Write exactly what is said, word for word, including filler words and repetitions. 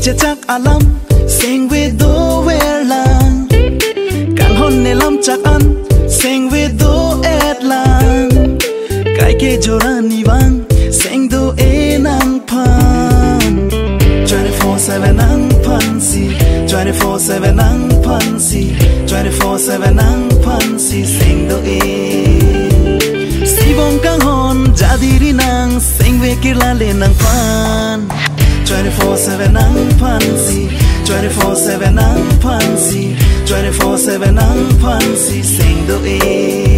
Chechak alam sengve dover lang. Kanghon ne lam chak an sengve do-et lang. Kaike jorani vang seng do-e nangphan. Twenty-four seven nangphan si, twenty-four seven nangphan si, twenty-four seven nangphan si seng do-e. Sibong kanghon jadi ri nang sengve kirla le nangphan. Twenty-four seven nangphan si, twenty-four seven nangphan si, twenty-four seven nangphan si seng do-e.